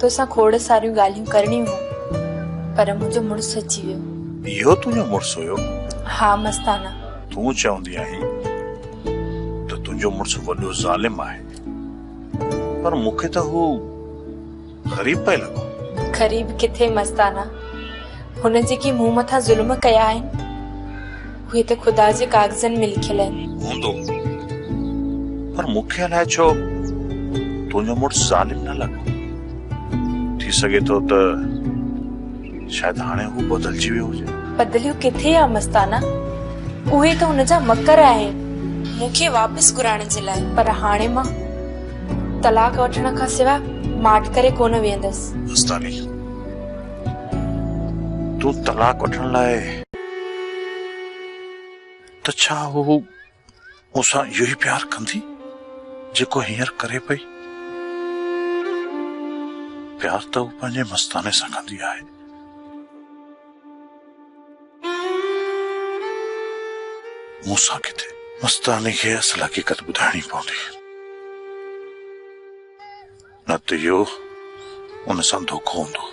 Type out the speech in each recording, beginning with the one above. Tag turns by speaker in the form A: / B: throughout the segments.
A: توسان کوڙ ساريون ڳالهيون ڪرڻيون هيون، پر منهنجو مڙس اچي ويو.
B: اهو تنهنجو مڙس هيو؟
A: ها مستانا.
B: تون چوندي آهين ته تنهنجو مڙس وڏو ظالم آهي، پر مون کي ته هو غريب پئي لڳو.
A: غريب ڪٿي مستانا، هن جيڪي مون مٿان ظلم ڪيا آهن، اهي ته خدا جي ڪاغذن ۾ لکيل آهن.
B: هوندو، پر مون کي الائي ڇو تنهنجو مڙس ظالم نه لڳو. ٿي سگهي ٿو ته شايد هاڻي هو بدلجي ويو هجي.
A: بدليو ڪٿي آ مستانا، اهي ته هن جا مڪر آهن مون کي واپس گهرائڻ جي لاء. پر هاڻي مان طلاق وٺڻ کان سواء ماٺ ڪري ڪونه ويهندس.
B: مستاني، تون طلاق وٺڻ لاء ته ڇا هو مون سان اهو ئي پيار ڪندي جيڪو هينئر ڪري پئي؟ پيار ته هو پنهنجي مستاني سان ڪندي آهي. مون سان ڪٿي؟ مستاني کي اصل حقيقت ٻڌائڻي پوندي. نه ته اهو ان سان ڌوڪو هوندو.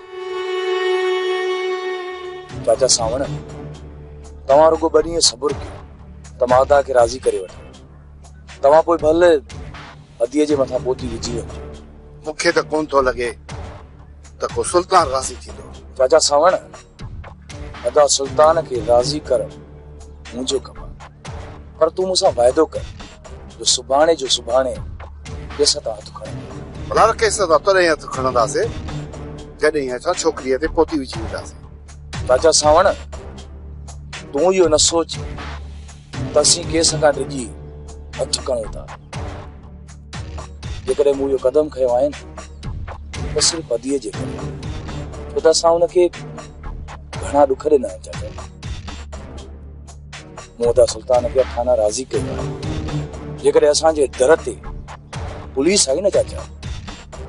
C: چاچا سانوڻ، توهان رڳو ٻه ڏينهن صبر ڪيو ته مان ادا کي راضي ڪري وٺان. توهان پوء ڀل اديء جي مٿان پوتي وجهي وڃجو.
D: مون کي ته ڪونه ٿو لڳي ته ڪو سلطان راضي ٿيندو.
C: چاچا سانوڻ، ادا سلطان کي راضي ڪرڻ منهنجو ڪم آهي. پر تون مون سان واعدو ڪر جو سڀاڻي جو سڀاڻي ڪيس تان هٿ کڻندين.
D: ڀلا ڪيس تان تڏهن هٿ کڻنداسين جڏهن اسان ڇوڪريء تي پوتي وجهي وينداسين.
C: چاچا سانوڻ، تون اهو نه سوچ ته اسين ڪيس کان ڊڄي هٿ کڻون ٿا. جيڪڏهن مون اهو قدم کنيو آهي نه ته صرف اديء جي ڪري، ڇو ته اسان ان کي گهڻا ڏک ڏنا آهن چاچا. مون ادا سلطان کي اٺانا راضي ڪيو آهي. جيڪڏهن اسان جي در تي پوليس آئي نه چاچا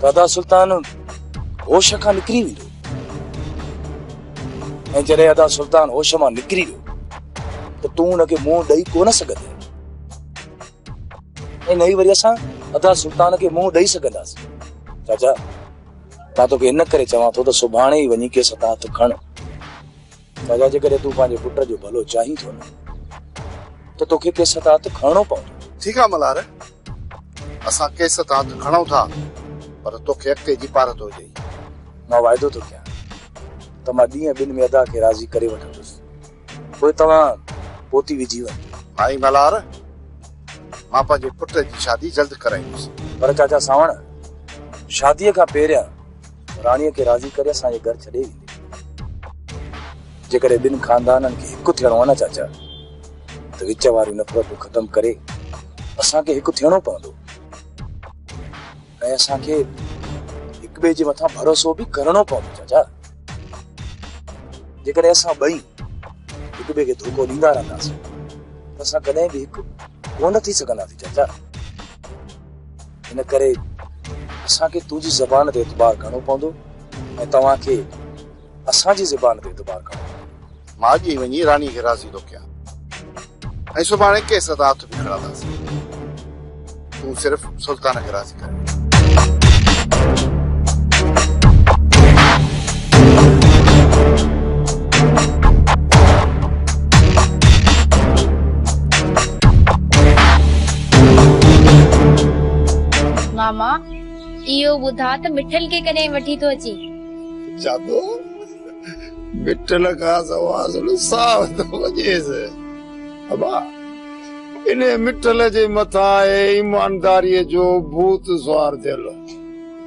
C: ته ادا سلطان هوش کان نڪري ويندو ۽ جڏهن ادا سلطان هوش مان نڪري ويو ته تون ان کي منهن ڏئي ڪونه سگهندين ۽ نه ئي وري اسان ادا سلطان کي منهن ڏئي سگهنداسين. چاچا مان توکي ان ڪري چوان ٿو ته سڀاڻي ئي وڃي ڪيس تان هٿ کڻ. چاچا جيڪڏهن تون پنهنجي پٽ جو ڀلو چاهين ٿو نه ته توکي ڪيس تان هٿ کڻڻو پوندو.
D: ٺيڪ آ ملهار، اسان ڪيس تان هٿ کڻون ٿا پر توکي اڳتي جي پارت هجئي.
C: مان واعدو ٿو ڪيان ته مان ڏينهن ٻن ۾ ادا کي راضي ڪري وٺندس، پوء توهان پوتي وجهي وڃجو.
D: سائين ملهار، مان پنهنجي پٽ جي شادي جلد ڪرائيندس.
C: پر چاچا سانوڻ، شاديء کان پهريان راڻيء کي راضي ڪري اسان جي گهر ڇڏي ويندي. جيڪڏهن ٻن خاندانن کي هڪ ٿيڻو آهي نه چاچا ته وچ واريون نفرتون ختم ڪري اسان کي هڪ ٿيڻو پوندو ۽ اسان کي هڪ ٻئي جي مٿان ڀروسو به ڪرڻو پوندو چاچا. جيڪڏهن اسان ٻئي هڪ ٻئي کي ڌوڪو ڏيندا رهنداسين ته اسان ڪڏهن به هڪ ڪونه ٿي سگهنداسين چاچا. ان ڪري اسان کي تنهنجي زبان تي اعتبار ڪرڻو پوندو ۽ توهان کي اسان جي زبان تي اعتبار ڪرڻو پوندو.
D: مان اڄ ئي وڃي راڻي کي راضي ٿو ڪيان ۽ سڀاڻي ڪيس تان هٿ به کڻنداسين. تون صرف سلطان کي راضي ڪري وٺ.
E: ماما اهو ٻڌاء ته مٺل کي ڪڏهن وٺي ٿو اچين؟
F: جادو مٺل کان سوا ساهه ٿو وڃيس. ابا انهي مٺل جي مٿان آهي ايمانداريء جو ڀوت سوار ٿيل.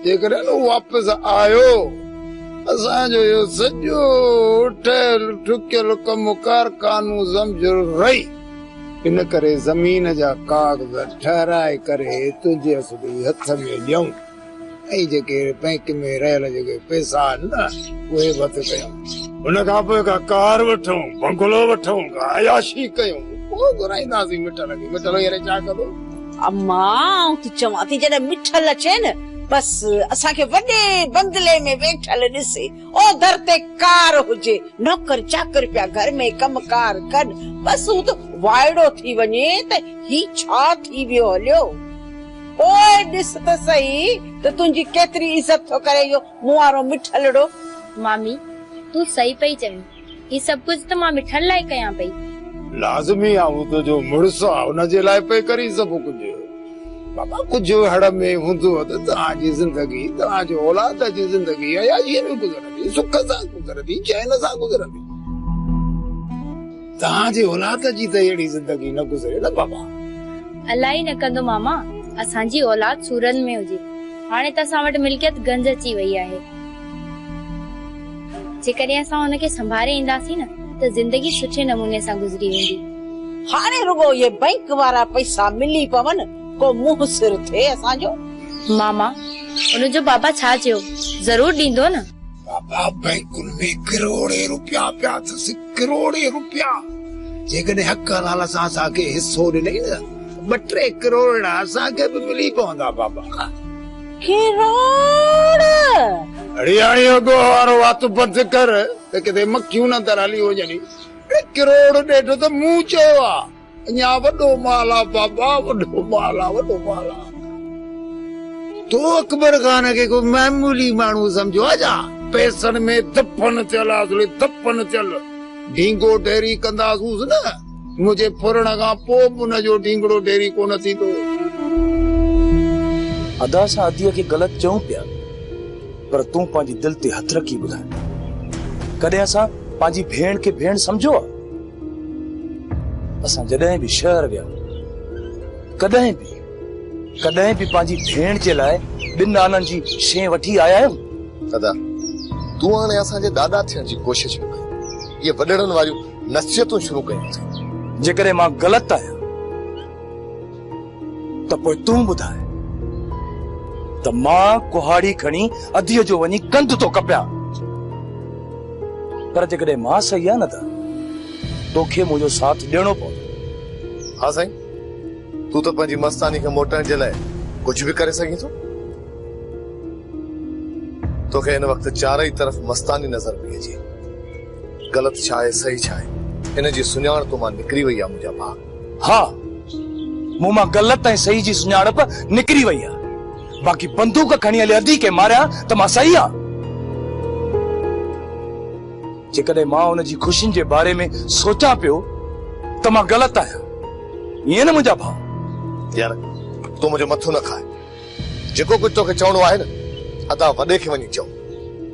F: جيڪڏهن هو واپس آيو اسان جو اهو سڄو ٺهيل ٺڪيل ڪم ڪارخانو سمجهه رهي. ان ڪري زمين جا ڪاغذ ٺهرائي ڪري تنهنجي اصلي هٿ ۾ ڏيون ۽ جيڪي بئنڪ ۾ رهيل جيڪي پئسا آهن نه اهي به هٿ ڪيون. ان کان پوء ڪا ڪار وٺون، بنگلو وٺون، ڪا عياشي ڪيون، پوء گهرائينداسين مٺل کي. مٺل هينئر ڇا ڪندو؟
G: اما آئون ته چوان ٿي جڏهن مٺل اچي نه بس اسان کي وڏي بنگلي ۾ ويٺل ڏسي، اوڌر تي ڪار هجي، نوڪر چاڪر پيا گهر ۾ ڪم ڪار ڪن، بس هو ته وائڙو ٿي وڃي ته هي ڇا ٿي ويو هليو. پوءِ ڏس ته سهي ته تنهنجي ڪيتري عزت ٿو ڪري اهو مون وارو مٺلڙو.
E: مامي، تون صحيح پئي چوين. هي سڀ ڪجهه ته مان مٺل لاء ڪيان پئي.
F: لازمي آ، هو تنهنجو مڙس آ، ان جي لاء پئي ڪرين سڀ ڪجهه. بابا ڪجهه هڙ ۾ هوندو ته توهان جي زندگي، توهان جي اولاد جي زندگي عياشيء ۾ گذرندي، سک سان گذرندي، چين سان گذرندي. توهان جي اولاد جي ته اهڙي زندگي نه گذري نه بابا.
E: الله ئي نه ڪندو ماما، اسان جي اولاد سورن ۾ هجي. هاڻي ته اسان وٽ ملڪيت گنج اچي وئي آهي. جيڪڏهن اسان ان کي سنڀاري اينداسين نه ته زندگي سٺي نموني سان گذري ويندي.
G: هاڻي رڳو اهي بئنڪ وارا پئسا ملي پون، ڪو منهن سر ٿئي اسان جو.
E: ماما، ان جو بابا ڇا چيو؟ ضرور ڏيندو نه؟
F: بابا، بئنڪن ۾ ڪروڙين روپيا پيا اٿس، ڪروڙين روپيا. جيڪڏهن حق حلال سان اسان کي حصو ڏنئي نه ته ٻه ٽي ڪروڙ اسان کي به ملي پوندا بابا.
G: ڪروڙ!
F: اڙي هاڻي اهو ڳوهه وارو وات بند ڪر ته ڪٿي مکيون نه اندر هلي وڃن. اڙي ڪروڙ ڏيڍ ته مون چيو آ، اڃا وڏو مال آ بابا، وڏو مال آ، وڏو مال آ. تو اڪبر خان کي ڪو معمولي ماڻهو سمجهيو آ ڇا؟ پئسن ۾ دفن ٿيل آ، اصلي دفن ٿيل. ڍينگو ڍيري ڪنداسونس نه، منهنجي ڦرڻ کان پوء به ان جو ڍينگڙو ڍيري ڪونه ٿيندو.
C: ادا اسان اديء کي غلط چئون پيا، پر تون پنهنجي دل تي هٿ رکي ٻڌاء، ڪڏهن اسان پنهنجي ڀيڻ کي ڀيڻ سمجهيو آ؟ اسان جڏهن به شهر ويا، ڪڏهن به ڪڏهن به پنهنجي ڀيڻ جي لاء ٻن آنن جي شيء وٺي آيا آهيون؟
H: ادا، تون هاڻي اسان جي ڏاڏا ٿيڻ جي ڪوشش ۾ آهين. اهي وڏڙن واريون نصيحتون شروع ڪيون اٿئي.
C: جيڪڏهن مان غلط آهيان ته پوء تون ٻڌاء ته مان ڪهاڙي کڻي اديء جو وڃي ڪنڌ ٿو ڪپيان. پر جيڪڏهن مان صحيح آهيان نه ته توکي منهنجو ساٿ ڏيڻو پوندو.
H: ها سائين، تون ته پنهنجي مستاني کي موٽائڻ جي لاء ڪجهه به ڪري سگهين ٿو. توکي هن وقت چارئي طرف مستاني نظر پئي اچي. غلط ڇا آهي، صحيح ڇا آهي، ان جي سڃاڻ تو مان نڪري وئي آهي منهنجا ڀاء.
C: ها، مون مان غلط ۽ صحيح جي سڃاڻپ نڪري وئي آهي. باقي بندوق کڻي هلي ادي کي ماريان ته مان صحيح آهيان. جيڪڏهن مان ان جي خوشين جي باري ۾ سوچان پيو ته مان غلط آهيان. ائين نه منهنجا ڀاء؟
H: يار، تون منهنجو مٿو نه کاء. جيڪو ڪجهه توکي چوڻو آهي نه، ادا وڏي کي وڃي چئو.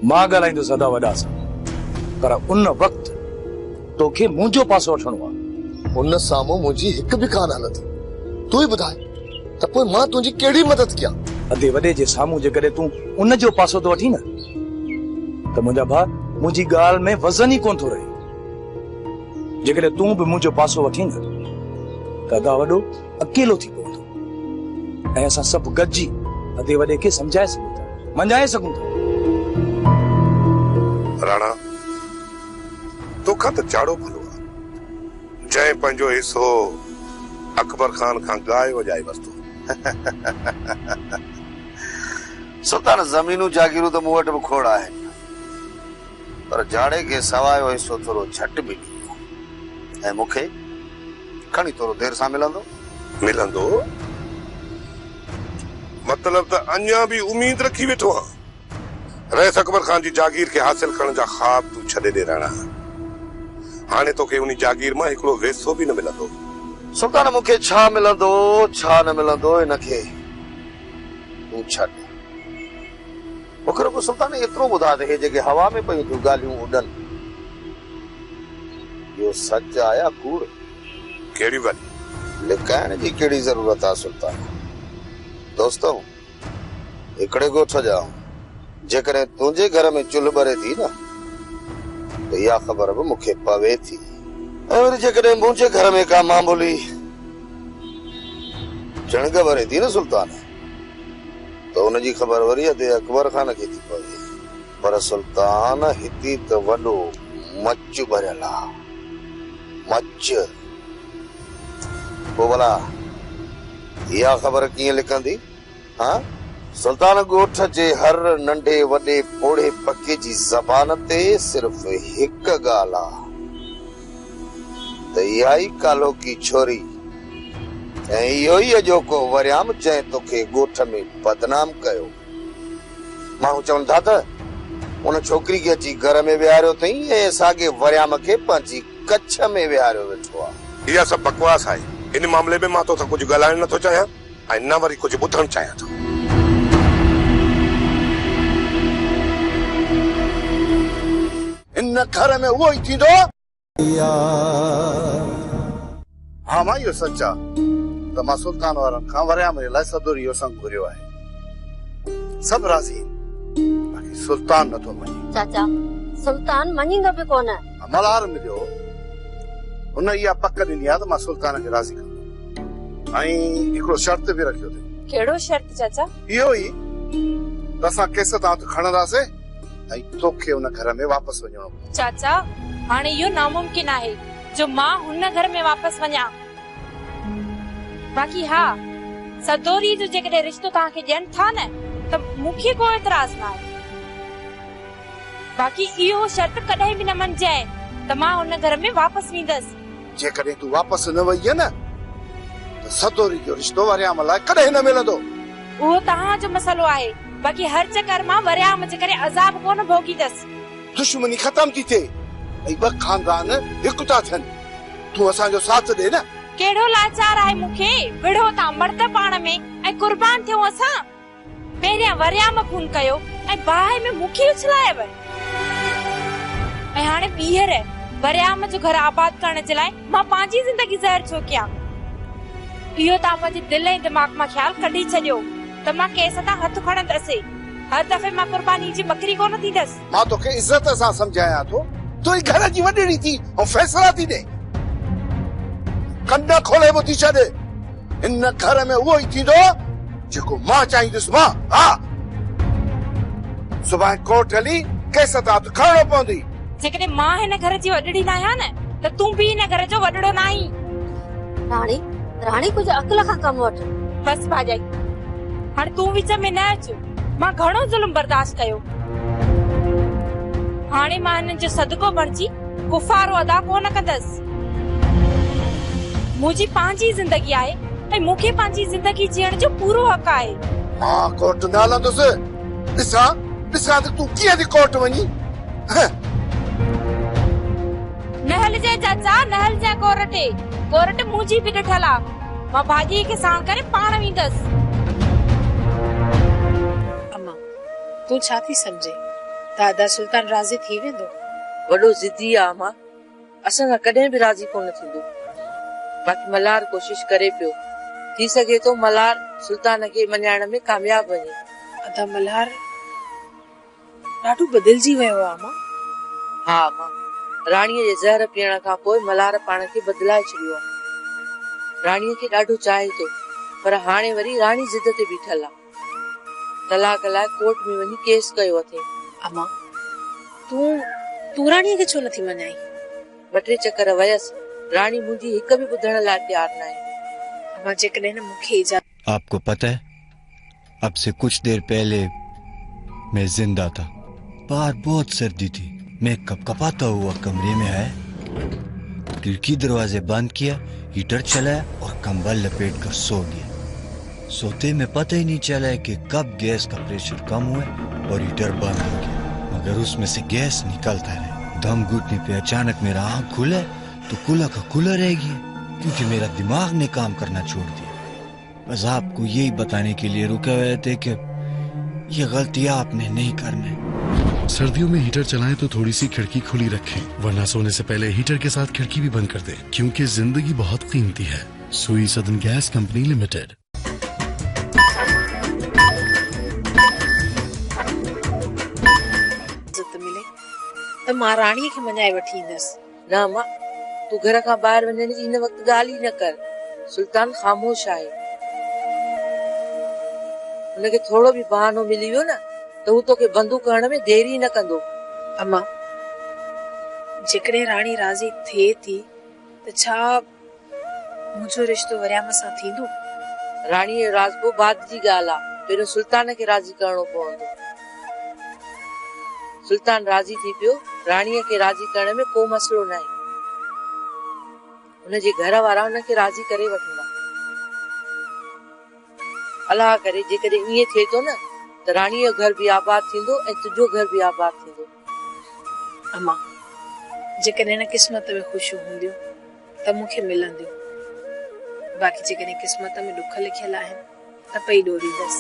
C: مان ڳالهائيندس ادا وڏا سان، پر ان وقت توکي منهنجو پاسو وٺڻو آهي.
H: ان سامهون منهنجي هڪ به ڪانه هلندي. تون ئي ٻڌاء ته پوء مان تنهنجي ڪهڙي مدد ڪيان؟
C: ادي وڏي جي سامهون جيڪڏهن تون ان جو پاسو ٿو وٺين نه ته منهنجا ڀاء منهنجي ڳالهه ۾ وزن ئي ڪونه ٿو رهي. جيڪڏهن تون به منهنجو پاسو وٺين نه ته ادا وڏو اڪيلو ٿي پوندو ۽ اسان سڀ گڏجي ادي وڏي کي سمجهائي سگهون ٿا، مڃائي سگهون ٿا.
I: راڻا، توکان ته جاڙو ڀلو آ، جنهن پنهنجو حصو اڪبر خان کان ڳائي وڄائي ورتو.
J: سلطان، زمينون جاگيرون ته مون وٽ به کوڙ آهن، پر جاڙي کي سوايو حصو ٿورو جهٽ ملي ويو ۽ مون کي کڻي ٿورو دير سان ملندو.
I: ملندو؟ مطلب ته اڃا به اميد رکي ويٺو آن. رئيس اڪبر خان جي جاگير کي حاصل ڪرڻ جا خواب تون ڇڏي ڏي راڻا. هاڻي توکي انهي جاگير مان هڪڙو ويسو به نه ملندو.
J: سلطان مون کي ڇا ملندو ڇا نه ملندو ان کي تون ڇڏ. مون کي رڳو سلطان ايترو ٻڌاء ته هي جيڪي هوا ۾ پيون ٿيون ڳالهيون اڏن اهو سچ آ يا ڪوڙ؟
I: ڪهڙيون ڳالهيون؟
J: لڪائڻ جي ڪهڙي ضرورت آ سلطان. دوستو هڪڙي ڳوٺ جا آهيون. جيڪڏهن تنهنجي گهر ۾ چلهه ٻري ٿي نه ته اها خبر به مون کي پوي ٿي ۽ وري جيڪڏهن منهنجي گهر ۾ ڪا معمولي چڻگ ٻري ٿي نه سلطان ته ان جي خبر وري ادي اڪبر خان کي ٿي پوي. پر سلطان هتي ته وڏو مچ ڀريل آ. مچ. پوء ڀلا اها خبر ڪيئن لڪندي؟ ها؟ سلطان ڳوٺ جي هر ننڍي وڏي پوڙهي پڪي جي زبان تي صرف هڪ ڳالهه آ ته اها ئي ڪالهوڪي ڇوري ऐं इहो ई अॼोको वरियाम जंहिं तोखे ॻोठ में बदनाम कयो। माण्हू चवनि था त उन छोकिरी खे अची घर में विहारियो अथई ऐं साॻे वरियाम खे पंहिंजी कच्छ में विहारियो वेठो आहे।
I: इहा सभु बकवास आहे। इन मामले में मां तोसां कुझु ॻाल्हाइणु नथो चाहियां ऐं न वरी कुझु ॿुधणु चाहियां थो।
D: इन घर में उहो ई थींदो। हा, मां इहो सच आहे त मां सुल्तान वारनि खां वरियाम जे लाइ सदोरी जो संग घुरियो आहे। सभु राज़ी आहिनि, बाक़ी सुल्तान नथो मञे।
K: चाचा, सुल्तान मञींदो बि कोन।
D: मल्हार मिलियो, हुन इहा पक ॾिनी आहे त मां सुल्तान खे राज़ी कंदुमि ऐं हिकिड़ो शर्त बि रखियो अथई।
A: कहिड़ो शर्त चाचा?
D: इहो ई त असां केस तां हथु खणंदासीं ऐं तोखे उन घर में वापसि वञिणो पवंदो।
A: चाचा, हाणे इहो नामुमकिन आहे जो मां हुन घर में वापसि वञा। बाक़ी हा, सदोरी जो जेकॾहिं रिश्तो तव्हांखे ॾियनि था न त मूंखे को एतिराज़ न आहे। बाक़ी इहो शर्त कॾहिं बि न मञिजांइ त मां हुन घर में वापसि वेंदसि।
D: जेकॾहिं तूं वापसि न वई न त सदोरी जो रिश्तो वरियाम लाइ कॾहिं न मिलंदो।
A: उहो तव्हांजो मसइलो आहे, बाक़ी हर चकर मां वरियाम जे करे अज़ाब कोन भोगींदसि।
D: दुश्मनी ख़तम थी थिए ऐं ॿ ख़ानदान हिकु था थियनि। तूं असांजो साथ ॾे न।
A: कहिड़ो लाचार आहे मूंखे? विढ़ो था मर्द पाण में ऐं कुर्बान थियूं असां। पहिरियां वरियाम खून कयो ऐं बाहि में मूंखे उछलायव ऐं हाणे ॿीहर वरियाम जो घर आबाद करण जे लाइ मां पंहिंजी ज़िंदगी ज़हर छो कयां? इहो तव्हां पंहिंजी दिलि ऐं दिमाग़ मां ख़्यालु कढी छॾियो त मां केस तां हथु खणंदसि। हर दफ़े मां कुर्बानी जी बकरी कोन थींदसि।
D: मां तोखे इज़त सां सम्झायां थो, तूं ई घर जी वॾेड़ी थी ऐं फ़ैसिला थी ॾे। कन खोले ॿुधी छॾ, हिन घर में उहो ई थींदो जेको मां चाहींदुसि। मां हा, सुभाणे कोर्ट हली केस तां हथु खणणो पवंदई।
A: जेकॾहिं मां हिन घर जी वॾड़ी न आहियां न त तूं बि हिन घर जो वॾड़ो न आहीं।
K: राणी, राणी कुझु अक़ल खां कमु वठि।
A: बसि भाॼाई, हाणे तूं विच में न अच। मां घणो ज़ुल्म बर्दाश्त कयो, हाणे मां हिननि जो सदको बणिजी कुफारो अदा कोन कंदसि। मुंहिंजी पंहिंजी ज़िंदगी आहे ऐं मूंखे पंहिंजी ज़िंदगी जीअण जो पूरो हक़ आहे।
D: मां कोर्ट न हलंदुसि। ॾिसां ॾिसां त तूं कीअं थी कोर्ट वञी।
A: न हलिजांइ चाचा, न हलिजांइ कोर्ट। कोर्ट मुंहिंजी बि ॾिठल आहे। मां भाॼीअ खे साण करे पाण वेंदसि।
L: अम्मा, तूं छा थी सम्झे? दादा सुल्तान राज़ी थी वेंदो?
M: वॾो ज़िदी आहे अम्मा, असां सां कॾहिं बि राज़ी कोन थींदो। बाक़ी मल्हार कोशिश करे पियो, थी सघे थो मल्हार सुल्तान खे मञाइण में कामयाब वञे।
L: अदा मल्हार ॾाढो बदिलजी वियो आहे अम्मा।
M: हा अम्मा, राणीअ जे ज़हर पीअण खां पोइ मल्हार पाण खे बदिलाए छॾियो आहे। राणीअ खे ॾाढो चाहे थो, पर हाणे वरी राणी ज़िद ते बीठल आहे। तलाक लाइ कोर्ट में वञी केस कयो अथई।
L: अम्मा, तूं राणीअ खे छो नथी मञाई?
M: ॿ टे चकर वियसि, राणी मुंहिंजी हिक बि ॿुधण लाइ तयारु न आहे।
L: अम्मा, जेकॾहिं न मूंखे इजाज़त।
N: आपको पता है, अब से कुछ देर पहले मैं जिंदा था। बाहर बहुत सर्दी थी। मैं कपकपाता हुआ कमरे में आया, खिड़की दरवाजे बंद किया, हीटर चलाया और कंबल लपेट कर सो गया। सोते में पता ही नहीं चला कि कब गैस का प्रेशर कम हुआ और हीटर बंद हो गया, मगर उसमें से गैस निकलता रहा। दम घुटने पे अचानक मेरा आँख खुला तो खुला का खुला रह गया, क्योंकि मेरा दिमाग ने काम करना छोड़ दिया। बस आपको यही बताने के लिए रुके हुए थे कि ये गलती आपने नहीं करना।
O: सर्दियों में हीटर चलाएं तो थोड़ी सी खिड़की खुली रखें, वरना सोने से पहले हीटर के साथ खिड़की भी बंद कर दें, क्योंकि जिंदगी बहुत कीमती है। Sui Southern Gas Company Limited.
L: मिले त मां राणीअ खे मञाए वठी ईंदसि।
M: न अम्मा, तूं घर खां ॿाहिरि वञण जी हिन वक़्तु ॻाल्हि ई न कर। सुल्तान ख़ामोश आहे, हुनखे थोरो बि बहानो मिली वियो न त हू तोखे बंदूक हणण में देरी न कंदो।
L: अम्मा, जेकॾहिं राणी राज़ी थिए थी त छा मुंहिंजो रिश्तो वरियाम सां थींदो?
M: राणीअ जो राज़पो बाद जी ॻाल्हि आहे, पहिरियों सुल्तान खे राज़ी करिणो पवंदो। सुल्तान राज़ी थी पियो, राणीअ खे राज़ी करण में को मसइलो न आहे। हुनजे घर वारा हुनखे राज़ी करे वठंदा। الله ڪري جيڪڏهن ائين ٿئي ٿو نه ته راڻيء جو گهر به آباد ٿيندو ۽ تنهنجو گهر به آباد ٿيندو.
L: اما، جيڪڏهن هن قسمت ۾ خوشيون هونديون ته مون کي ملنديون، باقي جيڪڏهن قسمت ۾ ڏک لکيل آهن ته پئي ڏوريندس.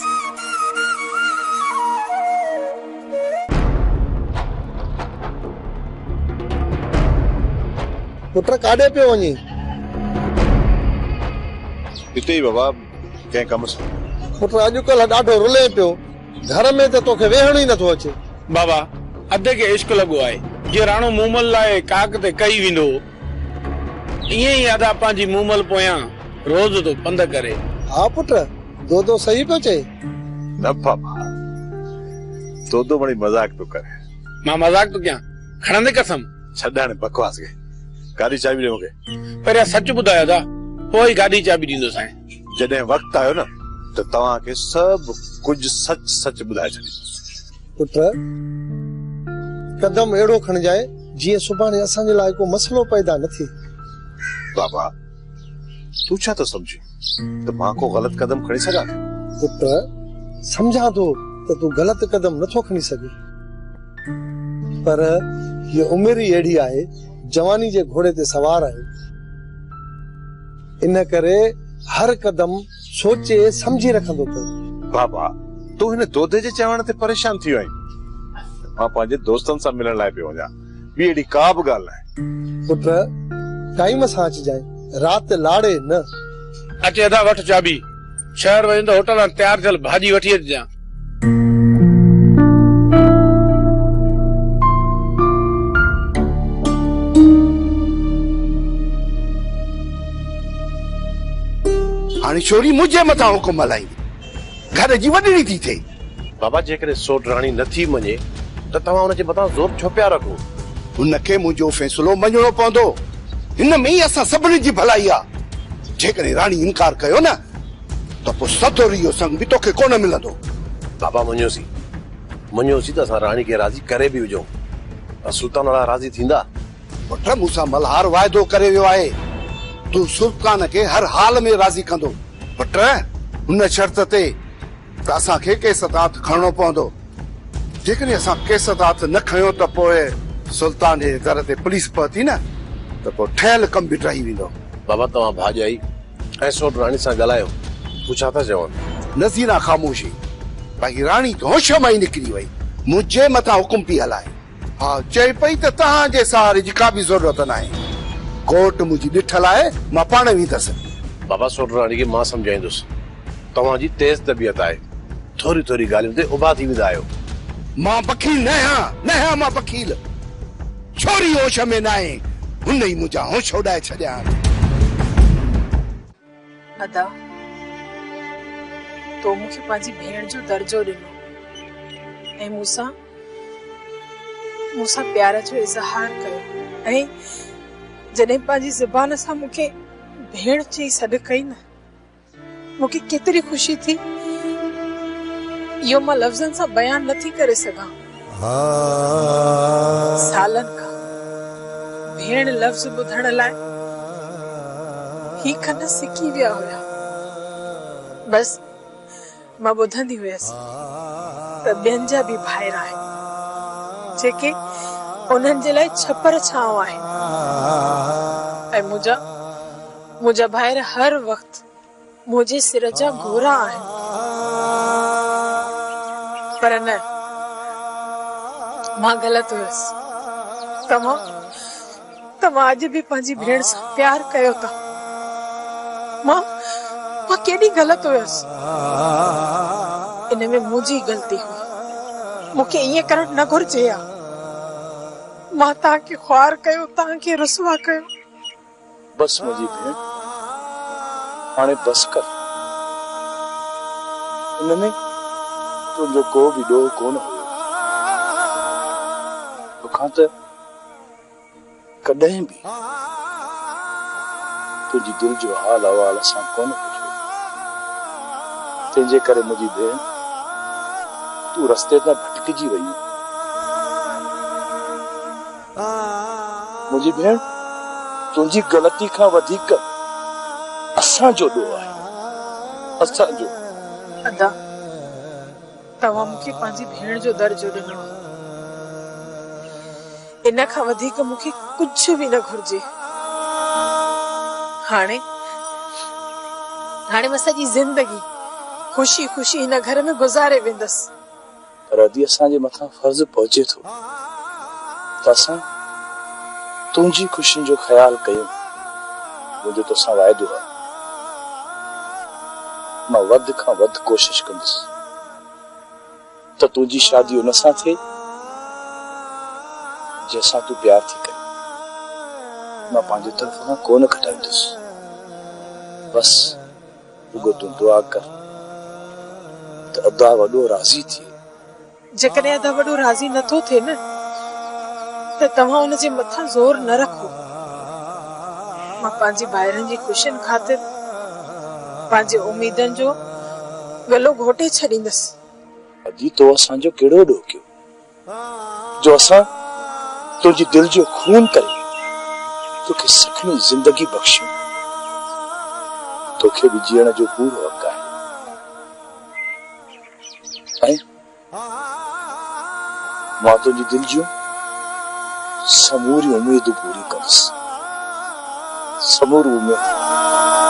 P: پٽ ڪاڏي پيو وڃين؟
B: هتي ئي بابا، ڪنهن ڪم سان.
P: پٽ اڄڪلهه ڏاڍو رلين پيو، گهر ۾ ته توکي ويهڻ ئي نٿو اچي.
Q: بابا، ادي کي عشق لڳو آهي. جيئن راڻو مومل لاء ڪاڪ تي ڪهي ويندو هو، ائين ئي ادا پنهنجي مومل پويان روز ٿو پنڌ ڪري.
P: ها پٽ، دودو صحيح پيو چئي.
B: نه بابا، دودو مڙئي مذاق پيو ڪري.
Q: مان مذاق ٿو ڪيان، کڻندين قسم؟
B: ڇڏ هاڻي بڪواس کي، گاڏي چاٻي ڏي مون کي.
Q: پهريان سچ ٻڌاء ادا، پوء ئي گاڏي چاٻي ڏيندوسانء.
B: جڏهن وقت آيو نه ته توهان کي سڀ ڪجهه سچ سچ ٻڌائي ڇڏيندس.
P: پٽ، قدم اهڙو کڻجانء جيئن سڀاڻي اسان جي لاء ڪو مسئلو پيدا نه ٿئي.
B: بابا، تون ڇا ٿو سمجهين ته مان ڪو غلط قدم کڻي سگهان ٿو؟
P: پٽ، سمجهان ٿو ته تون غلط قدم نه ٿو کڻي سگهين. پر هيء عمر ئي اهڙي آهي، جواني جي گهوڙي تي سوار آهين. ان ڪري هر قدم سوچي سمجهي رکندو ڪر.
B: بابا، تون هن دودي جي چوڻ تي پريشان ٿي ويو آهين. مان پنهنجي دوستن سان ملڻ لاء پيو وڃان. ٻي اهڙي ڪا به ڳالهه ناهي.
P: پٽ، ٽائيم سان اچجانء، رات لاڙي نه.
Q: اچ ادا وٺ چاٻي. شهر وڃ ته هوٽل تان تيار ٿيل ڀاڄي وٺي اچجان.
D: هاڻي ڇوري منهنجي مٿان حڪم هلائيندي. گهر جي وڏڙي ٿي ٿئي.
H: بابا جيڪڏهن سوٽ راڻي نه ٿي مڃي ته توهان ان جي مٿان زور ڇو پيا رکو؟
D: هن کي منهنجو فيصلو مڃڻو پوندو. هن ۾ ئي اسان سڀني جي ڀلائي آ. جيڪڏهن راڻي انڪار ڪيو نه ته پوء سدوري جو سڱ به توکي ڪونه ملندو.
H: بابا مڃيوسين، مڃيوسين ته اسان راڻي کي راضي ڪري به وجهون پر سلطان وارا راضي ٿيندا؟
D: پٽ مون سان ملهار واعدو ڪري ويو آهي ته هو سلطان کي هر حال ۾ راضي ڪندو. پٽ ان شرط تي ته اسان کي ڪيس تان هٿ کڻڻو پوندو. جيڪڏهن اسان ڪيس تان هٿ نه کنيو ته پوء سلطان جي در تي پوليس پهتي نه ته پوء ٺهيل ڪم به ڊهي ويندو.
H: بابا توهان ڀاڄائي ۽ سوٽ راڻي سان ڳالهايو، هو ڇا ٿا چون؟
D: نذيران خاموش هئي، باقي راڻي ته هوش مان ئي نڪري وئي، منهنجي مٿان حڪم پئي هلائي. ها چئي پئي ته توهان جي سهاري جي ڪا به ضرورت ناهي، ڪورٽ منهنجي ڏٺل آهي، مان پاڻ ويندس.
H: بابا سوٽ راڻي کي مان سمجهائيندس، توهان جي تيز طبيعت آهي، ٿوري ٿوري ڳالهين تي اڀا ٿي ويندا آهيو.
D: مان بخيل ناهيان، ناهيان مان بخيل. ڇوري هوش ۾ ناهي، هن ئي منهنجا هوش اڏائي ڇڏيا آهن.
L: ادا، تو مون کي پنهنجي ڀيڻ جو درجو ڏنو ۽ مون سان مون سان پيار جو اظهار ڪيو ۽ جڏهن پنهنجي زبان سان مون کي ڀيڻ چئي سڏ ڪئي نه مون کي ڪيتري خوشي ٿي، اهو مان لفظن سان بيان نه ٿي ڪري سگهان. سالن کان ڀيڻ لفظ ٻڌڻ لاء هي ڪن سڪي ويا هيا. بس مان ٻڌندي هيس ته ٻين جا به ڀائر آهن، جيڪي انهن جي لاء ڇپر ڇانو آهن ۽ منهنجا منهنجا ڀائر هر وقت منهنجي سر جا گهورا آهن. پر نه، مان غلط هيس. توهان، توهان اڄ به پنهنجي ڀيڻ سان پيار ڪيو ٿا. مان، مان ڪيڏي غلط هيس. ان ۾ منهنجي غلطي هئي. مون کي ائين ڪرڻ نه گهرجي ها. مان توهان کي خوار ڪيو، توهان کي رسوا ڪيو.
C: بس منهنجي ڀيڻ، هاڻي بس ڪر. ان ۾ تنهنجو ڪو به ڏوهه ڪونه هيو. توکان ته ڪڏهن به تنهنجي دل جو حال احوال اسان ڪونه پڇيو. تنهنجي ڪري منهنجي ڀيڻ، تون رستي تان ڀٽڪجي وئين. منهنجي ڀيڻ، تنهنجي غلطي کان وڌيڪ اسان جو ڏوهه آهي، اسان جو.
L: ادا، توهان مون کي پنهنجي ڀيڻ جو درجو ڏنو آهي. ان کان وڌيڪ مون کي ڪجهه به نه گهرجي. هاڻي، هاڻي مان سڄي زندگي خوشي خوشي هن گهر ۾ گذاري ويندس.
C: پر ادي اسان جي مٿان فرض پهچي ٿو ته اسان تنهنجي خوشين جو خيال ڪيون. منهنجو توسان واعدو آهي. مان وڌ کان وڌ ڪوشش ڪندس ته تنهنجي شادي ان سان ٿئي جنهن سان تون پيار ٿي ڪرين. مان پنهنجي طرف کان ڪونه گهٽائيندس. بس رڳو تون دعا ڪر ته ادا وڏو راضي ٿئي.
L: جيڪڏهن ادا وڏو راضي نه ٿو ٿئي نه ته توهان ان جي مٿان زور نه رکو. مان پنهنجي ڀائرن جي خوشين خاطر پنهنجي اميدن جو ڳلو گهوٽي ڇڏيندس.
C: ادي تو اسان جو ڪهڙو ڏوهه ڪيو جو اسان تنهنجي دل جو خون ڪري توکي سکڻي زندگي بخشيون. توکي به جيئڻ جو پورو حق آهي ۽ مان تنهنجي دل جون سموريون اميدون پوريون ڪندس. سموريون اميدون.